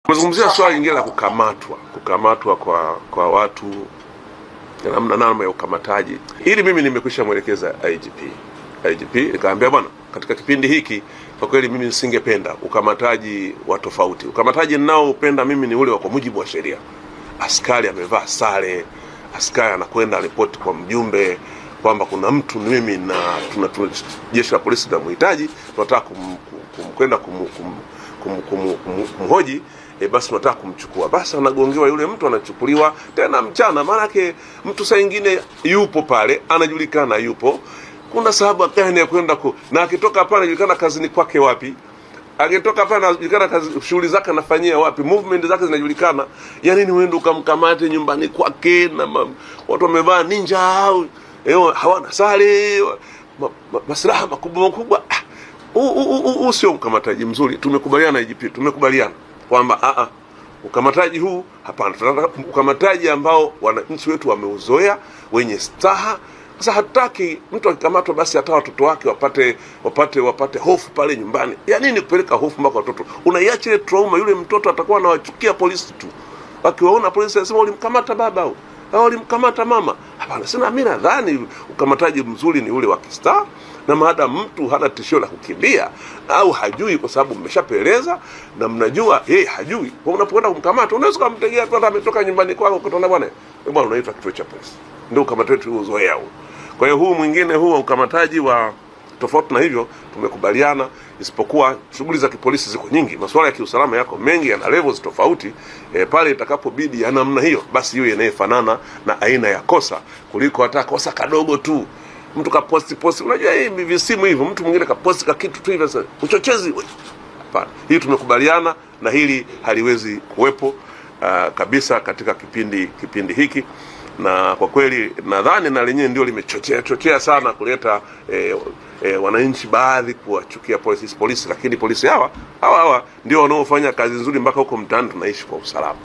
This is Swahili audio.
Tumezungumzia swala lingine la kukamatwa kwa watu namna namna ya ukamataji. Ili mimi nimekwisha mwelekeza IGP nikaambia bwana, katika kipindi hiki kwa kweli mimi nisingependa ukamataji wa tofauti. Ukamataji ninaoupenda mimi ni ule wa kwa mujibu wa sheria. Askari amevaa sare, askari anakwenda ripoti kwa mjumbe kwamba kuna mtu mimi na tuna jeshi la polisi tunamhitaji, tunataka kwenda kumhoji, basi tunataka kumchukua. Basi anagongewa yule mtu, anachukuliwa tena mchana. Maanake mtu saa nyingine yupo pale, anajulikana yupo, kuna sababu gani ya kwenda na akitoka pale anajulikana kazini kwake wapi, akitoka pale anajulikana kazi, shughuli zake anafanyia wapi, movement zake zinajulikana. Ya nini uende ukamkamate nyumbani kwake na watu wamevaa ninja au hawana sare, masilaha makubwa makubwa? Huu sio ukamataji mzuri. Tumekubaliana na IGP, tumekubaliana kwamba ukamataji huu hapana. Tunataka ukamataji ambao wananchi wetu wameuzoea, wenye staha. Sasa hatutaki mtu akikamatwa basi hata watoto wake wapate hofu pale nyumbani. Ya nini kupeleka hofu mpaka watoto? Unaiacha ile trauma, yule mtoto atakuwa anawachukia polisi tu. Akiwaona polisi anasema ulimkamata baba au ulimkamata mama. Hapana, sina mimi nadhani ukamataji mzuri ni ule wa kistaa, na maadamu mtu hana tishio la kukimbia au hajui, kwa sababu mmeshapeleza na mnajua yeye hajui. Kwa unapokwenda kumkamata unaweza kumtegea tu hata ametoka nyumbani kwako, kutoona bwana, bwana unaitwa kituo cha polisi. Ndio ukamataji tuliozoea huu. Kwa hiyo huu mwingine huu wa ukamataji wa tofauti na hivyo tumekubaliana, isipokuwa shughuli za kipolisi ziko nyingi, masuala ya kiusalama yako mengi, yana levels tofauti. Pale itakapobidi ya namna hiyo, basi iwe inayefanana na aina ya kosa kuliko hata kosa kadogo tu mtu kaposti posti. Unajua hii visimu hivyo, mtu mwingine kaposti ka kitu tu hivyo, sasa uchochezi. Hapana, hii tumekubaliana na hili haliwezi kuwepo kabisa katika kipindi hiki, na kwa kweli nadhani na lenyewe ndio limechochea chochea sana kuleta wananchi baadhi kuwachukia polisi, lakini polisi hawa hawa ndio wanaofanya kazi nzuri mpaka huko mtaani tunaishi kwa usalama.